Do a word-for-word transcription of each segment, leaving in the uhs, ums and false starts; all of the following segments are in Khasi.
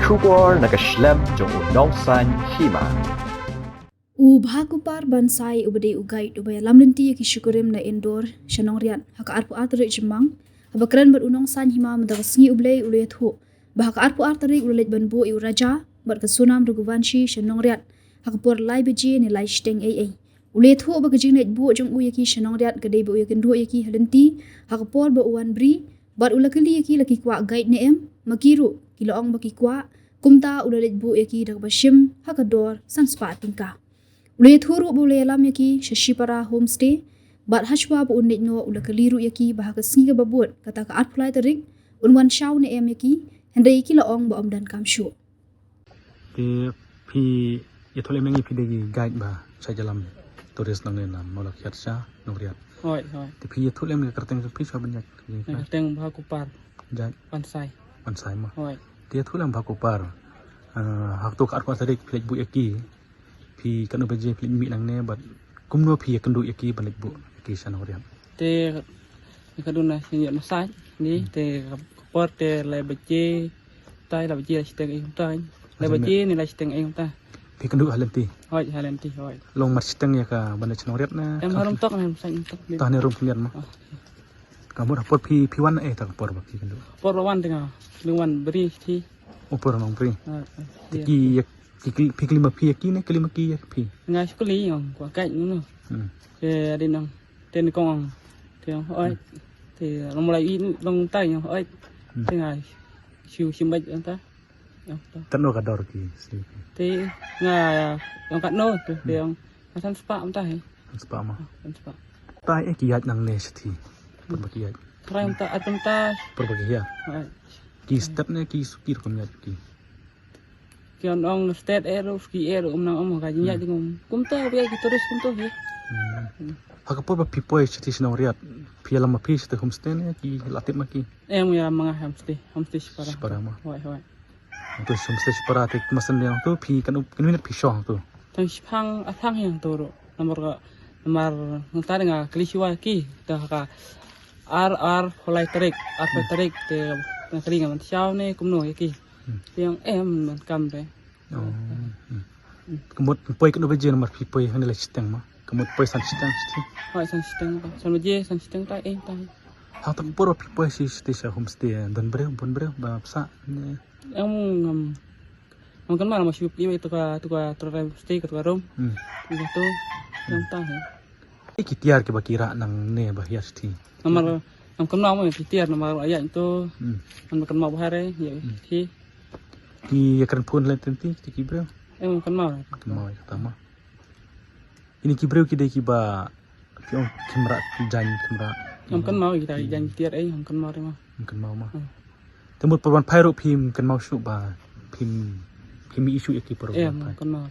Khubor na ka shlem jong u Nongsaiñ Hima. U Bhakupar Bansai uba dei u guide uba ïalam lynti ïa ki shikurim na Indore sha Nongriat ha ka arphew ar tarik Jymmang, haba kren bad u Nongsaiñ Hima mynta ka sngi U Blei, u la ïathuh ba ha ka arphew ar tarik u la leit ban buh ïa u Raja bad ka Sonam Raghuvanshi sha Nongriat ha ka por lai baje ne lai shiteng eiei. U la ïathuh ba ka jingleit buh jong u ïa ki sha Nongriat ka dei ba u ïakynduh ïa ki ha lynti ha ka por ba u wan bri, bad u la kylli ïa ki la ki kwah guide ne em. Ma ki ruh ki la ong ba ki kwah. Kumta u la leit buh ïa ki da kaba shim ha ka dor san spah tyngka. U la ïathuh ruh ba u la ïalam ïa ki sha Shipara Homestay, bad hashwa ba un leit noh u la kylli ruh ïa ki ba ha ka sngi kaba bud, kata ka arphew lai tarik, un wan shaw ne em ïa ki, hynrei ki la ong ba ym donkam shuh. Te phi ïathuh lem ïa ngi, phi dei ki guide ba shah ïalam tourist nangne na Mawlakhiat sha Nongriat. Hooid, hooid. Te phi ïathuh lem ïa ka kyrteng jong phi shuwa ban ïaid? Ïa ka kyrteng Bhakupar. Jait? Bansai. Bansai mo. Hooid. Te ïathuh lem Bhakupar. Ah, ha kato ka arphew tarik phi leit buh ïa ki. Phi katno baje phi leit mih nangne bad kumno phi ïakynduh ïa ki ban leit buh ïa ki sha Nongriat? Te ka duna sha ïoh na sait ni, te ka por te lai baje, tai lai baje lai shiteng ei kumta. Lai baje ni lai shiteng ei kumta. Phi kynduh ha lynti? Hooid, ha lynti, hooid. Long mar shiteng ïa ka ban leit sha Nongriat ne? Em, harum tok, harum sait tok. Tah ne rum khyndiat mo. Ah. Ka mut ha por phi, phi wan ei, ta ka por ba phi kynduh? Por ba wan te nga, nga wan bri shi. O, por nong bri. Ah, ah. Te ki ïa, ki, ki, phi kylli ma phi ïa ki ne kylli ma ki ïa phi? Nga shu kylli ong, kwah guide no. Hmm. Te adi nong, te nyngkong ong. Te ong hooid. Te long ma la i long tai ong hooid. Hmm. Te nga shu shim bad ong ta. Ong ta. Katno ka dor ki sngi? Te nga ong katno te, te ong san spah ong ta hi. San spah mo. Ah, san spah. Tai eh ki ïaid nangne shathie? Por ba ki ïaid? Trai ong ta, at ong ta. Por ba ki hiar? Hooid. Ki step ne ki suki rukom ïaid ki? Ki ong ong stet eh ruh, ski eh ruh, um nang um ka jingïaid ding um. Kumta ba ïaid ki tourist kumta hi. Hmm. Ha ka por ba phi poi shathie sha Nongriat, phi ïalam ma phi shathie homestay ne ki la tip ma ki? Em, ïalam ma nga homestay, homestay Shipara. Shipara mo. Hooid, hooid. Hangto homestay Shipara te, kumba shen ïa hangto phi katno, katno minit phi shong hangto? Tang shiphang, ah, phang ïa hangto ruh. Namar ka, namar nangta nga kylli shuwa ki, te ha ka ar, arphew lai tarik, arphew lai tarik te nga kylli nga ban shaw ne kumno ïa ki. Hmm. Te ong em, ban kam te. Oh. Hmm. Ka mut poi katno baje namar phi poi hangne lai shiteng mo? Ka mut poi san shiteng, shiteng. Hooid, san shiteng ta. San baje, san shiteng ta, eh, ta. Ha, ta ka por ba phi poi shi, shi, sha homestay, don briew, bun briew ba psa ne? Em, ngam, ngam kynmaw, ma shu plie ïa to ka, to ka, to ka homestay, ka to ka room. Hmm. Ïa to, ngam tang, eh. Eh, ki tiar kiba ki rah nangne ba hiar shathie? Namar ngam kynmaw mo ki tiar, namar ïa to. Hmm. Ngam kynmaw ba hare ïa ki. Ki ïakren phone lynti ki briew? Em, ngam kynmaw. Kynmaw ïa kata mo. Kine ki briew ki dei kiba, ki ong kim rah jaiñ, kim rah. Ngam kynmaw kita ki jaiñ tiar ei, ngam kynmaw re mo. Ngam kynmaw mo. Hmm. Te mut por ban phai ruh phim kynmaw shuh ba phim, phim ïohi shuh ïa ki por ban phai? Em, ngam kynmaw.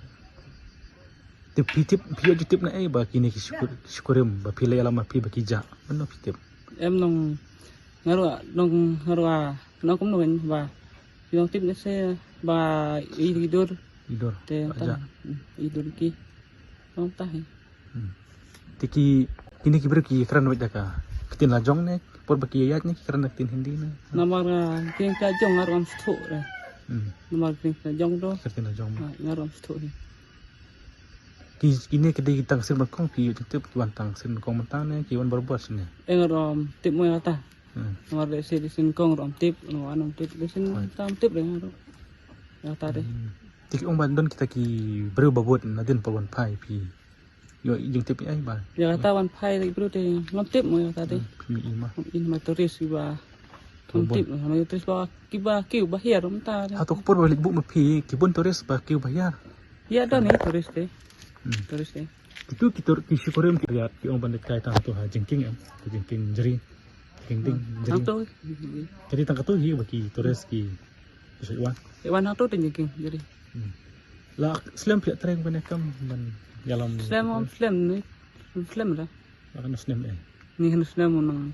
Te phi tip, phi ïoh ju tip na ei ba kine ki shukur, shukurim ba phi la ïalam ma phi ba ki jah? Mano phi tip? Em, nong, nga ruh, nong, nga ruh, ah, nong kumno ba phi nong tip ne se ba i dur. I dur. Te ba ong ta jah. Hmm, i dur ki. Ong ta hi. Hmm. Te ki, kine ki briew ki kren beit da ka ktien la jong ne, por ba ki ïaid ne ki kren da ktien Hindi ne? Namar, ah, ktien la jong nga ruh ngam sngewthuh re. Hmm. Namar ktien la jong to. Ktien la jong mo. Ah, nga ruh ngam sngewthuh hi. Ki, kine ki dei ki tang sien nyngkong, phi ïoh ju tip ki wan tang sien nyngkong mynta ne ki wan barabor sien ne? Eh, nga ruh ngam tip mo ïa kata. Hmm. Namar dei sien, dei sien nyngkong ruh ngam tip, ruh ngam tip, dei sien tang tip dei nga ruh. Ïa kata dei. Hmm. Te ki ong ba don kita ki briew ba bud nadien por ban phai, phi ïoh jingtip ei ba? Ïa kata ban phai ki briew te ngam tip mo ïa kata dei. Hmm, phim i mo. Ngam i, ma tourist kiba ngam tip, ma tourist ba kiba kiew ba hiar mynta dei. Ha to ka por ba leit buh ma phi ki bun tourist ba kiew ba hiar? Ïa don hi tourist dei. Hmm. Tourist dei. Kitu ki tur, ki shukurim ki riat ki ong ban leit kai tang to ha jingkieng em, ha jingkieng Jri. Jingkieng Ding, Jri. Hangto. Ka dei tang katu hi ba ki tourist ki, ki shu wan. Ki wan hangto te jingkieng Jri. Hmm. La slem phi ïa trei ban ïa kam ban ïalam? Slem, slem ne. Slem da. La kan slem eh. Ni kan slem mo nang.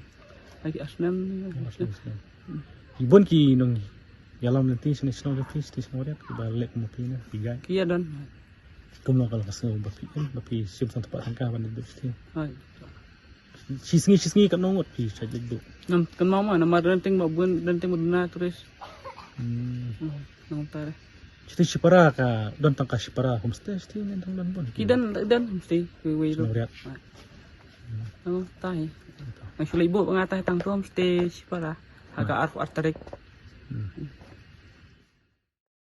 Lagi slem ni. La slem, slem. Hmm. Ki bun ki nong ïalam lynti sha shnong jong phi, sha shnong riat, kiba leh kum phi ne, phi guide? Ki ïa don. Kumno ka la ka sngew ba phi, em, ba phi shim san spah tyngka ban leit duh shathie? Hooid. Shi sngi, shi sngi katno ngut phi shait leit duh? Ngam kynmaw mo, namar don teng ba bun, don teng ba duna tourist. Hmm. Hmm, nang ta re. Shiti shipara ka don tang ka shipara homestay shiti ne tang don bun. Ki don don homestay wei wei lo. Nang riat. Nang ta hi. Nang shu leit bud nga ta hi tang tu homestay shipara. Ha ka arphew ar tarik. Hmm.